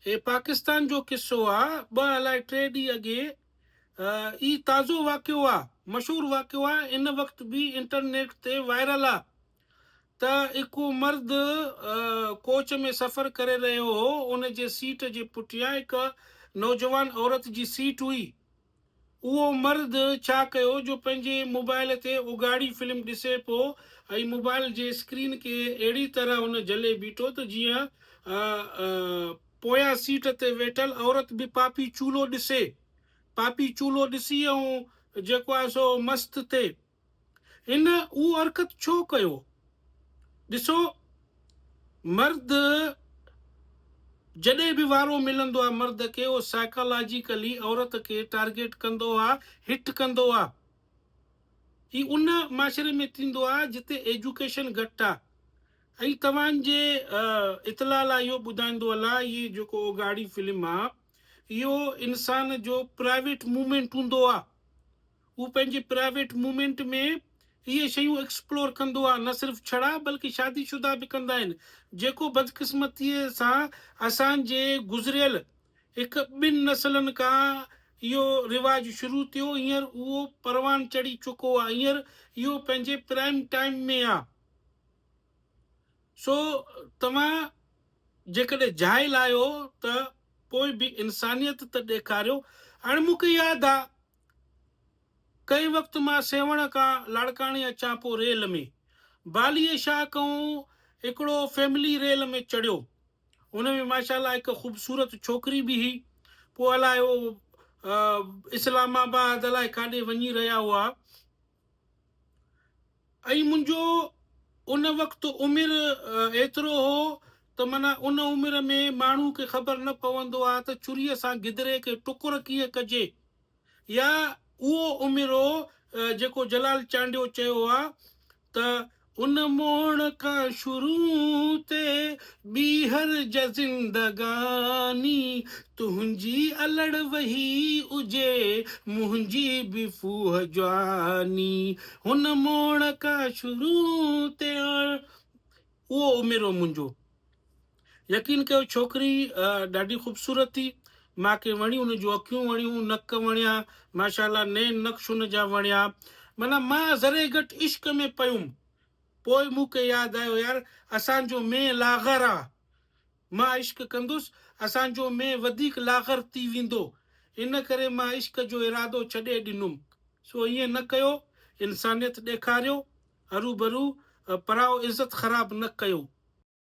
هي پاڪستان جو قصو آ، ٻه الائي ٽي ڏينهن اڳي ئي تازو واقعو آ، مشهور واقعو آ، ان وقت به انٽرنيٽ تي وائرل آ ته هڪ مرد ڪوچ ۾ سفر ڪري رهيو هو، ان جي سيٽ جي پٺيان هڪ نوجوان عورت جي سيٽ هئي. اهو مرد ڇا ڪيو جو پنهنجي موبائل تي اگهاڙي فلم ڏسي پيو ۽ موبائل جي اسڪرين کي اهڙي طرح هن جهلي بيٺو ته جيئن پويان سيٽ تي ويٺل عورت به پاپي چولو ڏسي. پاپي چولو ڏسي ۽ جيڪو آهي سو مست ٿئي. هن اهو حرڪت ڇو ڪيو؟ ڏسو مرد جڏهن به وارو ملندو آهي مرد کي اهو سائيڪالاجيڪلي عورت کي ٽارگيٽ ڪندو آهي هٽ ڪندو آهي. هي ان معاشري ۾ ٿيندو آهي جتي ايجوڪيشن گهٽ آهي ۽ توهان جي اطلاع لاء اهو ٻڌائيندو هلان هي جيڪو اوگهاڙي فلم آهي اهو انسان جو پرائيويٽ موومينٽ هوندو آهي. هو پنهنجي پرائيويٽ موومينٽ ۾ اهي شيون ايڪسپلور ڪندو آهي، نه صرف ڇڙا بلڪه شادي شده به ڪندا آهن، جيڪو بدقسمتيء سان اسان جي گذريل هڪ ٻن نسلن کان اهو رواج شروع ٿيو، هينئر اهو پروان چڙهي چڪو آهي، هينئر اهو پنهنجي پرائم ٽائيم ۾ آهي. سو توهان جيڪڏهن جاهل آهيو ته پوء به انسانيت ته ڏيکاريو. هاڻي مون کي ياد آ ڪنهن وقت مان سيوهڻ کان لاڙڪاڻي اچان پيو ريل ۾. باليء شاهه کئون هڪڙو فيملي ريل ۾ چڙهيو. ان ۾ ماشاء الله هڪ خوبصورت ڇوڪري به هئي. پوء الائي هو اسلام آباد الائي ڪاڏي وڃي رهيا هئا. ۽ منهنجو ان وقت عمر ايترو هو ته معنيٰ ان عمر ۾ ماڻهو کي خبر نه پوندو آهي ته ڇريء سان گدري کي ٽڪر ڪيئن ڪجي يا اهو عمر هو جيڪو جلال چانڊيو چيو آهي ته ان موڙ کان شروع تي ٻيهر جا زندگاني تنهنجي الڙ وهي اجي منهنجي به ڦوهه جواني هن موڙ کان شروع تي اهو عمر هو منهنجو. يقين ڪيو ڇوڪري ڏاڍي خوبصورت ٿي مان کي وڻي ان جون اکيون وڻيون نڪ وڻيا ماشاء الله نين نقش ان جا وڻيا معنيٰ مان ذري گهٽ عشق ۾ پيم پوء مون کي ياد آيو يار اسان جو مينهن لاغر آ مان عشق ڪندس اسان جو مينهن وڌيڪ لاغر ٿي ويندو ان ڪري مان عشق جو ارادو ڇڏي ڏنم سو ائين نه ڪيو انسانيت ڏيکاريو هروڀرو پرائو عزت خراب نه ڪيو.